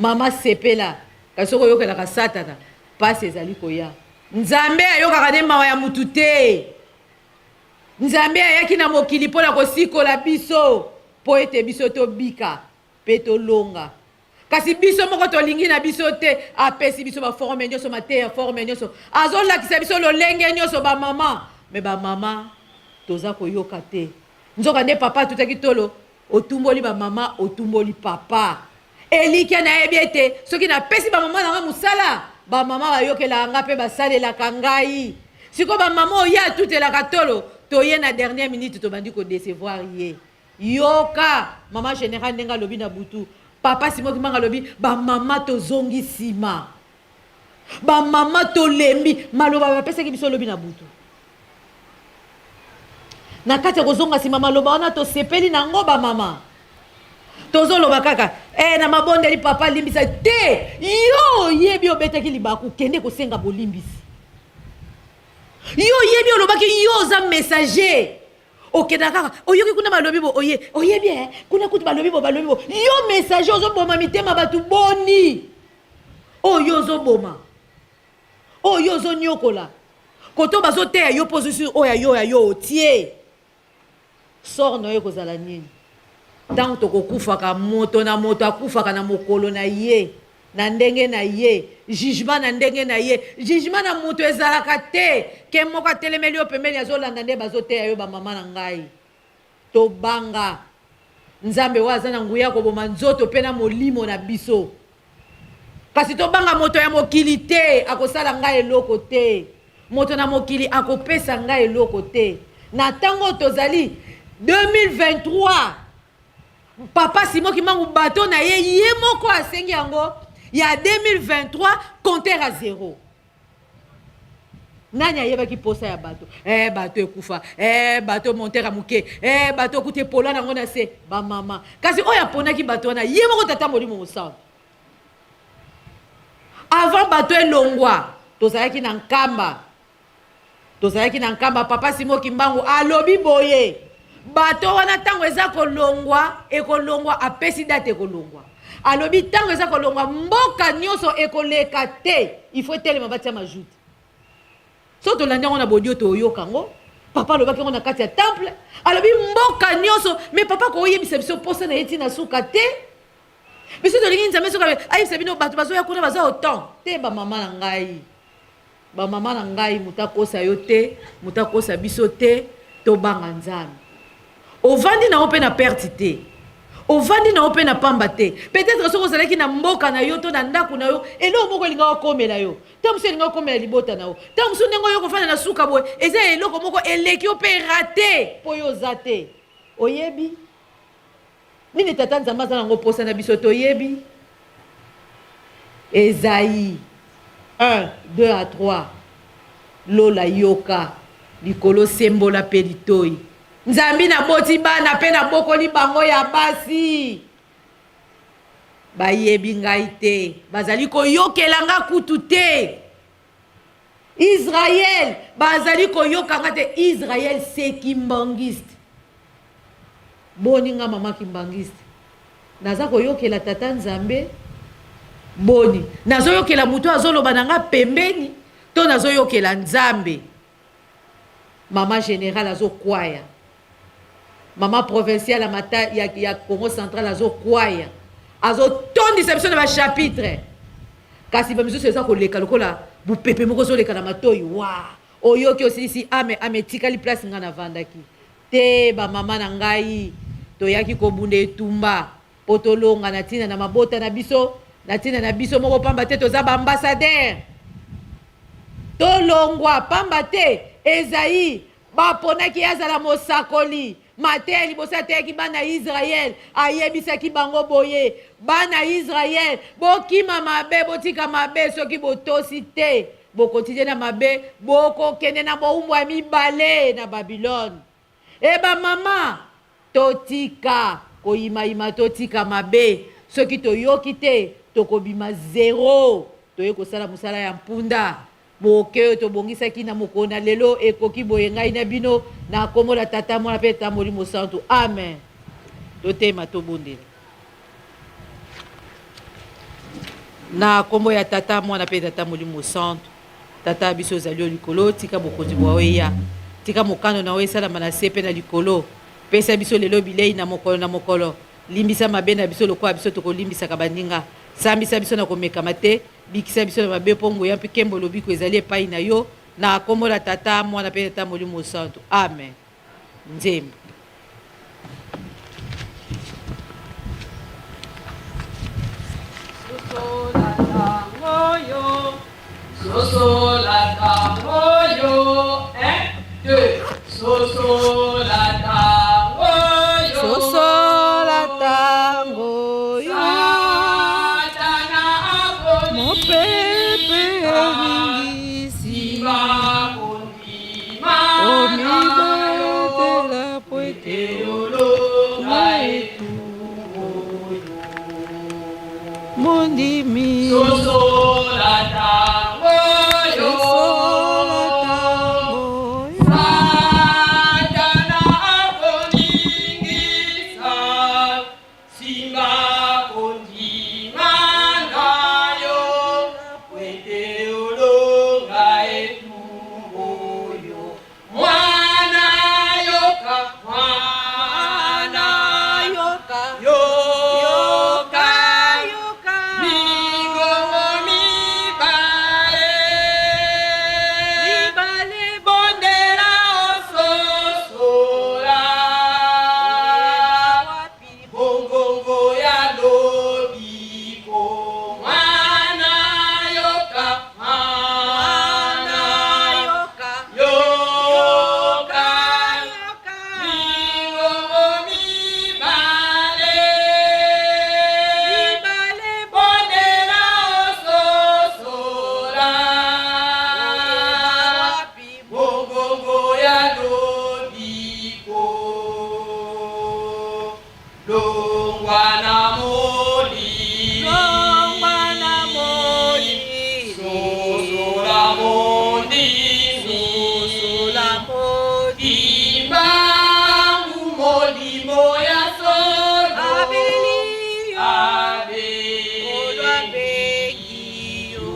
Mama sepela, kasi soki oyokelaka Satana, pasi ezali koya. Nzambe ayokaka nde mawa ya mutu te. Nzambe ayaki na mokili mpo na kosikola biso, mpo ete biso tobika mpe tolonga. Kasi biso moko tolingi na biso te. Apesi biso ba forme nyonso, mateya forme nyonso, azolakisa biso lolenge nyonso ba mama. Me ba mama toza koyoka te. Nzoka nde papa atutaki tolo, otumboli ba mama, otumboli papa. Elikya nayebi ete soki napesi ba mama na nga mosala, ba mama bayokelaka nga mpe basalelaka ngai. Sikoyo ba mama oyo ye atutelaka tolo, toye na dernière minute tobandi ko decevoir ye. Yoka mama general ndenge alobi na butu, papa Simon Kimbangu alobi ba mama tozongi sima. Ba mama tolembi, maloba bapesaki biso lobi na butu. Na kati ya kozonga sima maloba wana tosepeli na yango ba mama. Tozoloba kaka eh, na mabondeli papa limbisa te. Yo oyebi obetaki libaku, kende kosenga bolimbisi. Yo oyebi olobaki yo oza messager. Okendaka kaka oyoki kuna balobi bo oye oyebi eh, kuna kutu balobi bo balobi bo. Yo messager ozoboma mitema bato boni. Oyo ozoboma. Oyo ozonyokola. Koto bazoteya yo mpo ozwi oyo ya yo ya yo otie. Sort na yo ekozala nini? Ntango tokokufaka, moto na moto akufaka na mokolo na ye, na ndenge na ye, jugement na ndenge na ye. Jugement na moto ezalaka te ke moko atelemeli yo pembeni azolanda nde bazoteya yo. Bamama na ngai, tobanga Nzambe oyo aza na nguya ya koboma nzoto mpe na molimo na biso. Kasi tobanga moto ya mokili te, akosala ngai eloko te. Moto na mokili akopesa ngai eloko te. Na ntango oyo tozali 2023, Papa Simon Kimbangu bato na ye ye moko asengi yango ya 2023 compteur à zero. Nani ayebaki posa ya bato? Eh, bato ekufa, eh, bato montera moke, eh, bato okuti epola nango na se, ba mama. Kasi oyo aponaki bato wana ye moko Tata Molimo Mosantu. Avant bato elongwa, tozalaki na Nkamba. Tozalaki na Nkamba, Papa Simon Kimbangu alobi boye, bato wana ntango eza kolongwa, ekolongwa, apesi date ekolongwa. Alobi ntango eza kolongwa, mboka nyonso ekoleka te, il faut etelema batia majuti. So tolandi yango na bodio toyoka yango. Papa alobaki yango na kati ya temple, alobi mboka nyonso, mais papa koyebisa biso posa na ye ti na suka te. Biso tolingi Nzambe soki ayebisa bino bato bazoya kuna baza autant te. Ba mama na ngai, ba mama na ngai, moto akosa yo te, moto akosa biso te, tobanga Nzambe. Ovandi na yo mpe na perte te, ovandi na yo mpe na pamba te. Peut-être soki ozalaki na mboka na yo to na ndako na yo, eloko moko elingaka kokomela yo, ntango mosusu elingaka kokomela libota na yo, ntango mosusu ndenge oyo kofanda na suka boye eza eloko moko eleki yo mpe rate mpo yo oza te. Oyebi nini Tata Nzambe aza nango posa na biso? Toyebi Esaïe 1, 2 à 3. Lola yoka, likolo sembola mpe litoi. Nzambi naboti bana mpe nabokoli bango ya basi, bayebi ngai te, bazali koyokela nga kutu te. Israël bazali koyoka nga te. Israël c'est kimbanguiste. Boni nga mama kimbanguiste naza koyokela tata Nzambe? Boni nazoyokela moto azoloba na nga pembeni to nazoyokela Nzambe? Mama general azokwaya, mama provinciale ya, mata, ya, ya Congo central azokwaya, azotondisa biso na bachapitre, kasi bamisusu eza koleka lokola bupepe moko ozoleka na matoi wa oyoki osilisi ame ame etikali place ngai navandaki te. Bamama na ngai, toyaki kobunda etumba mpo tolonga na ntina na mabota na biso, na ntina na biso moko, pamba te toza baambasadere. Tolongwa pamba te Ezayi baponaki ye azala mosakoli. Mateya liboso ateyaki bana ya Yisraele, ayebisaki bango boye, Bana ya Yisraele, bokima mabe, botika mabe. Soki botosi te, bokontinue na mabe, bokokende na bowumbu ya mibale na Babilone. E bamama, totika koyimayima, totika mabe. Soki toyoki te, tokobima zero. Toye kosala mosala ya mpunda. Moke oyo tobongisaki na mokolo na lelo ekoki boye ngai na bino, na kombo na Tata, Mwana mpe Tata Molimo Santu. Amen. Totema tobondela. Na kombo ya Tata, Mwana mpe Tata Molimo Santu. Tata biso ozali o likolo, tika bokonzi bwa yo eya. Tika mokano na yo esalama na se mpe na likolo. Pesa biso lelo bilei na mokolo na mokolo. Limbisa mabe na biso lokola biso tokolimbisaka baninga. Sambisa biso na komekama te, bikisa biso na mabe, mpo nguya mpe nkembo lobiko ezali epai na yo. Na kombo na Tata, Mwana mpe Tata Molimo Santu. Amen. Nzembo. Sosola ntango yo, sosola ntango yo, 1, 2, sosola ntango yo, Sosola ntango yo, Satana mopepe akoningisa, eningisi, simba kondima na yo, omibatela po ete ete olonga etumbu etumbu yo. Mondimi. Sosola ntango yo, Sosola ntango yo. Satana akoningisa, simba kondima na yo, po ete olonga etumbu yo. Mwana yoka, mwana Yoka, yoka, yoka, mingongo mibale, mibale bondela ososola, wapi bongongo ya lobiko. Mwana yoka, mwana mwana yoka, yoka, yoka, mingongo mibale, mibale bondela ososola, wapi bongongo ya lobiko. Longwa na molili, longwa na molili, sosola mondimi, sosola mondimi, kimbangu molimo ya solo, abeli yo, Nkolo abe abengi yo,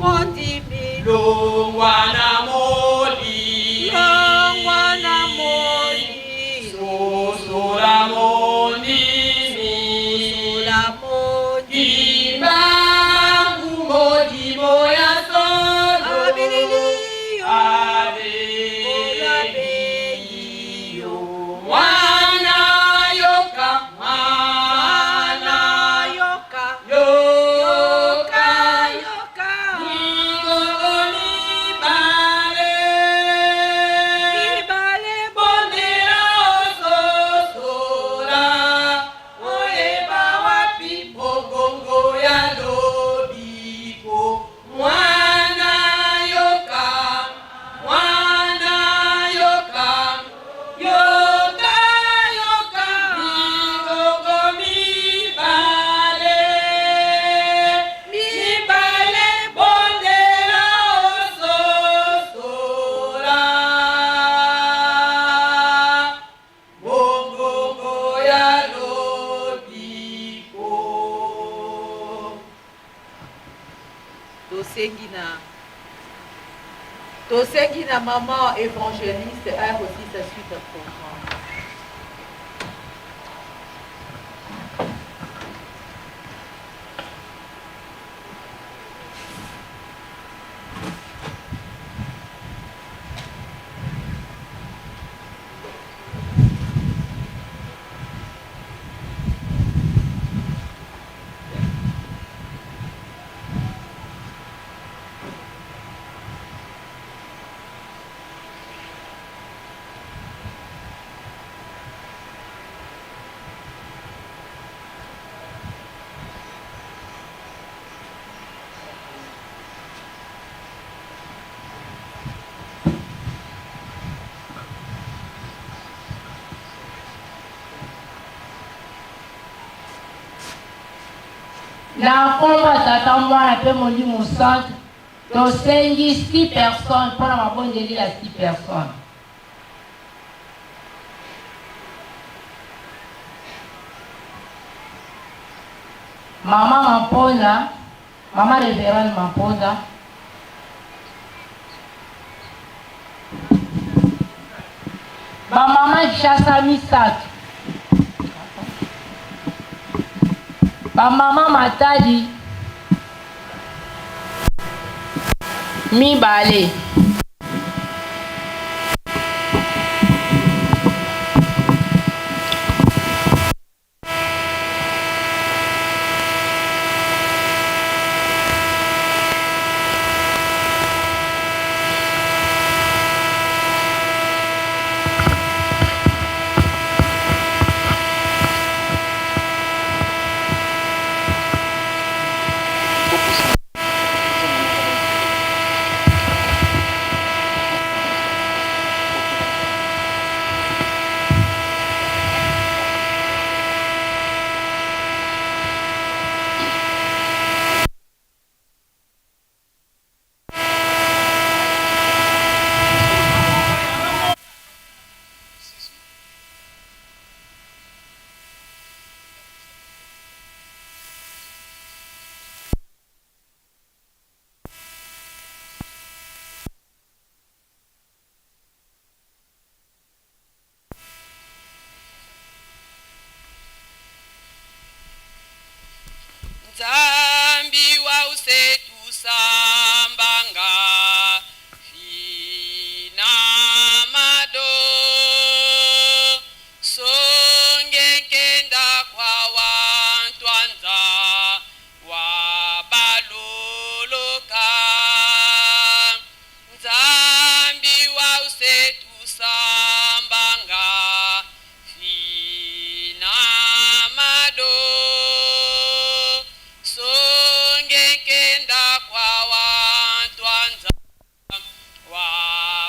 mondimi, longwa na molili, longwa na molili, sosola mondimi, sosola mondimi, kimbangu molimo ya solo, abeli yo, abe Nkolo abengi yo, mwana yoka, mwana mwana yoka, yoka, yoka, mingongo mibale, mibale bondela ososola, oyeba wapi bongongo ya lobiko. Mwana yoka, mwana yoka, yoka, yoka, mingongo mibale, mibale, bondela ososola, bongongo ya lobiko. Tosengi na tosengi na maman évangéliste aya kosilisa suite ya programme. Na nkombo ya Tata, Mwana mpe Molimo Santu, tosengi 6 personnes mpo na mabondeli ya 6 personnes. Mama Mamponda, Mama Reverende Mamponda. Ba mama Kinshasa misato. Ba mama Matadi mibale. Nzambi wa usetusambanga fina mado songe nkenda kwa wantwanza wa baloloka Nzambi wa usetusambanga fina mado songe nkenda kwa wantwanza wa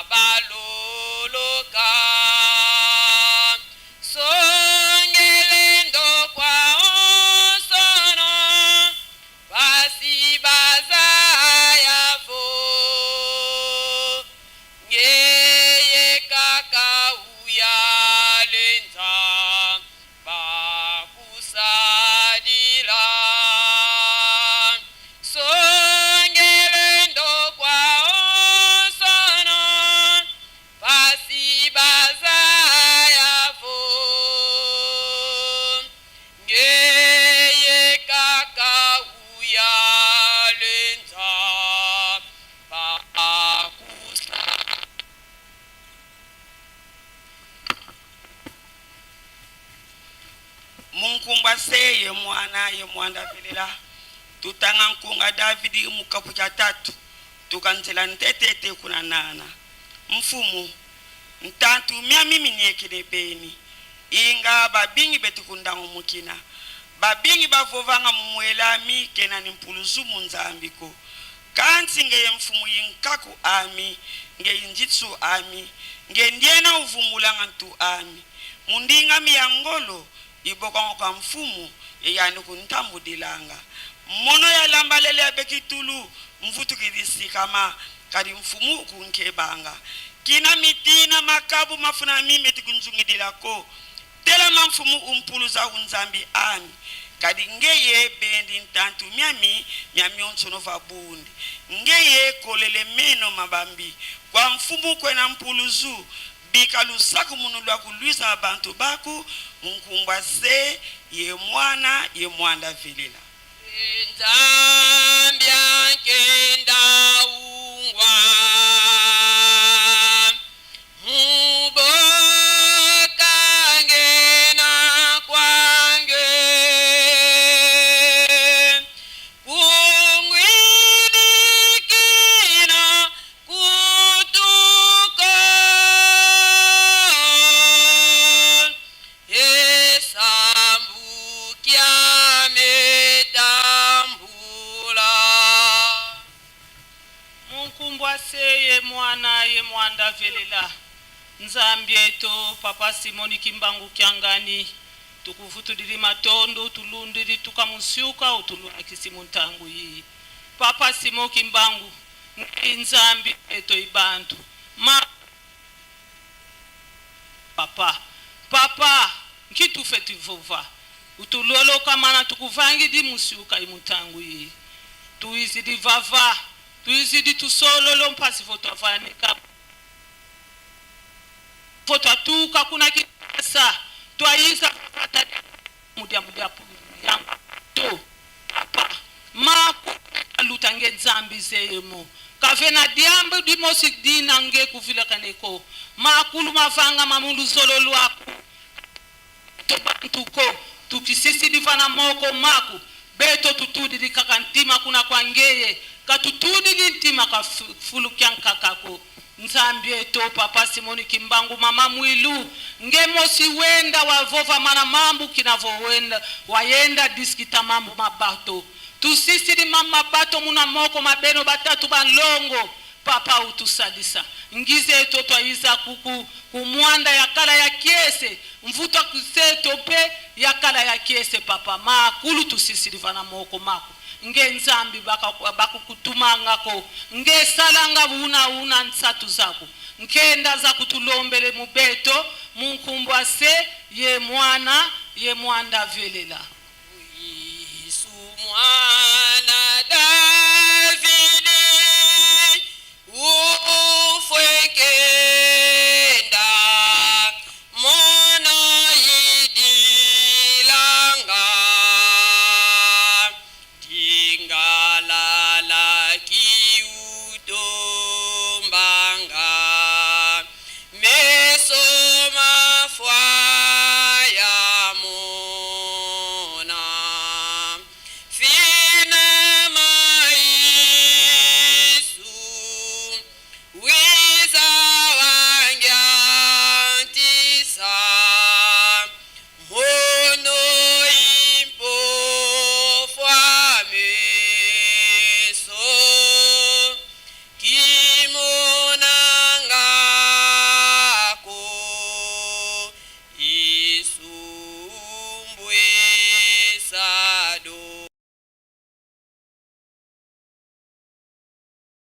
baloloka songelendo kwa onsono basi bazayavo ngeye kaka uyalenza bakusadila songelendo kwa onsono basi bazayavo ngeye kaka uyalenza bakusa Munkumbwa se ye mwana ye mwanda velela tutanga nkunga Davidi mukapu cha tatu tukanzela ntetete kuna nana mfumu ntantu mia mimi niekene beni inga babingi betu kundango mukina babingi bavovanga mumuelami kena ni mpuluzu munzambiko kansi ngeye mfumu yinkaku ami ngeye njitsu ami nge ndiena uvumulanga ntu ami mundingami ya ngolo ibokango ka mfumu eyani kuntambudilanga mono ya lambalele ya bekitulu mvutukidisikama kadi mfumu kunkebanga kina mitina makabu mafuna mime tikunzungidilako telama mfumu umpuluza unzambi ami kadi ngeye bendi ntantu miami miamionsono vabundi ngeye kolele meno mabambi kwa mfumu kwena mpuluzu bika lusaku munu lwa kulwisa bantu baku munkumbwa se ye mwana ye mwanda velela Nzambi ankenda ungwa mubokange na kwange kungwilikina kutuka esambukia metambula Munkumbwa se ye mwana ye mwanda velela Nzambi eto papa Simoni Kimbangu Kiangani tukuvutulili matondo tulundili tukamusyuka utulwakisi muntangu yi papa Simo Kimbangu Nzambi eto ibantu ma papa papa nkitufe tivova Utuloloka mana tukuvangidi musiuka imutangu yi. Tuizidi vava, tuizidi tusololo mpasi votwavanika. Votwatuka kuna kisa twayiza vata mudia mudia yamba to papa maku aluta nge nzambi zeyemo kave na diambu dimosi dina nge kuvilakaneko makulu mavanga mamuluzolo lwaku to bantuko tukisisi divana moko maku beto tutudili kaka ntima kuna kwa ngeye katutudili ntima ka fulukia nkakako nzambi eto papa Simoni Kimbangu mama Mwilu nge mosi wenda wavova mana mambu kinavowenda wayenda diskita mambu mabato tusisili mama bato muna moko mabeno batatu balongo papa utusalisa ngize eto twayiza kuku kumwanda ya kala ya kiese mvuta kuseto mpe ya kala ya kiese papa makulu tusisili vana moko mako nge nzambi bakukutumangako nge salanga una una nsatu zako nkenda za kutulombele mubeto munkumbwa se ye mwana ye mwanda velela.